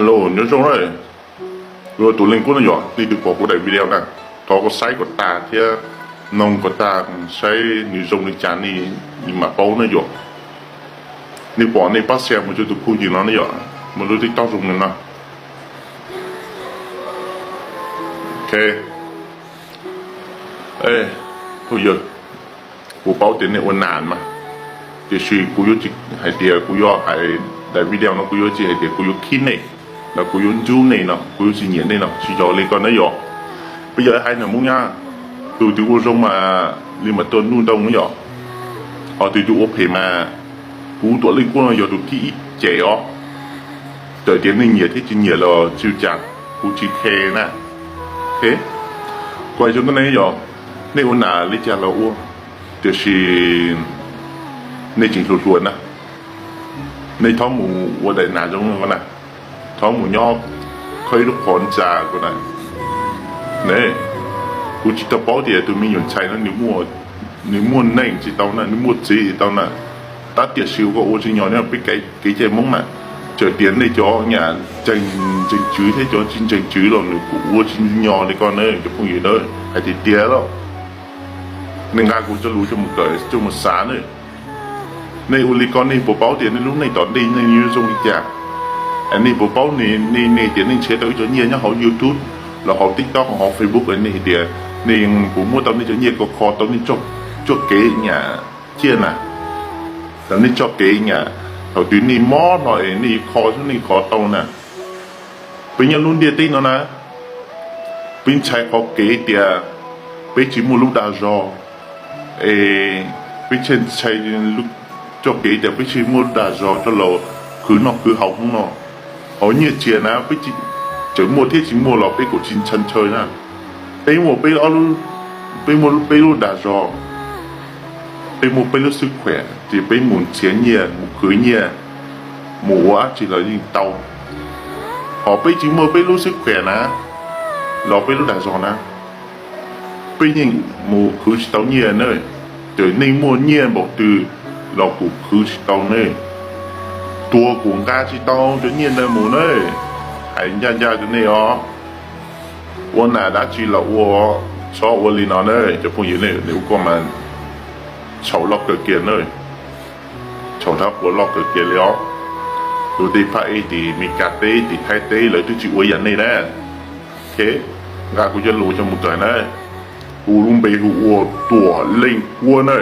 Hello, nyob zoo na. Kuv yog tus Leej Kuab no yom. Nej twg pom kuv daim video na, thov koj saib kom tag thiab, mloog kom tag, saib nws zoo li cas nej mam paub na yom. Nej pom nej pab share mus rau tus phooj ywg no ne yom, mus lub TikTok zoo li no. Phooj ywg, kuv paub tias nej ua nas mas, tiam sis kuv yuav tsis hais tias kuv yuav hais, daim video no kuv yuav tsis hais tias kuv yuav khib nej los kuv yuav ntsub nej no, kuv yuav tsis nyiam nej no, tsis yog li ko na yom. Peb yog haiv neeg Hmoob Nyab, tus twg ua zoo mas li mas tuaj ntuj ntoo yom, ho tus twg ua phem mas, kuv Tuam Leej Kuab no yog tus thib ib cem os. Txawm tias nej nyiam thiab tsis nyiam los tsis ua cas, kuv tsis khe na. Kuv hais rau koj ne yom, nej ua nas li cas los ua, tiam sis nej tseem hluas hluas na, nej txhob mus ua daim nas zoo no na, txhob mus nyob khawb ib lub qhov ntxa ko na. Ne, kuv tsis tau paub tias tus me nyuam ntxhais no nws muaj neej tsis tau na, nws muaj txiv tsis tau na, tab tiam sis koj ua tsis nyog ne peb kev cai Hmoob na. Txawm tias nej cov nyam ntseeg tswv thiab cov tsis ntseeg tswv los nws kuj ua tsis nyog li ko na cov phooj ywg na. Hais tiag tiag los, nej nqa kuv cov lus coj mus kawm coj mus xav na. Nej ua li ko nej puas paub tias nej lub neej tom ntej nej yuav zoo li cas? Nej puas paub nej, nej tias nej nrhiav tau ib co nyiaj nyob hauv YouTube los hauv TikTok hauv Facebook, nej hais tias nej puas muab tau nej cov nyiaj ko kho tau nej txoj kev nyam ciaj na, tau nej txoj kev nyam thaum twg nej mob no es nej kho xwb nej kho tau na. Peb nyob lub ntiaj teb no na, peb ntshai qhov kev tias peb tsis muaj lub dag zog, es peb ntshai txoj kev tias peb tsis muaj lub dag zog rau los khwv noj khwv haus hnub no. Hauv nyiaj txiag na, peb tseem muaj thiab tsis muaj los peb kuj tsis ntshai ntshaw na. Peb muaj peb, peb muaj peb lub dag zog, peb muaj peb lub xwb khuam ces peb mus nrhiav nyiaj mus khwv nyiaj, mus ua dab tsi los yeej tau. Ho peb tsis muaj peb lub xwb khuam na, los peb lub dag zog na, peb yeej mus khwv tsis tau nyiaj na. Ces nej muaj nyiaj npaum twg los kuj khwv tsis tau ne. Tuag kuj nqa tsis tau cov nyiaj ntawd mus na. Hais ncaj ncaj rau nej os, ua nas dab tsi los ua, txhob ua li no na cov phooj ywg ne. Ua koj mas txhaum loj kawg kiag na, txhaum thab quav loj kawg kiag li os. Tus tej phaj ej tim Meskas teb tim Thaib teb lawv twb tsis ua yam nej na. Nqa kuv cov lus coj mus kawm na. Kuv lub npe hu ua Tuam Leej Kuab na.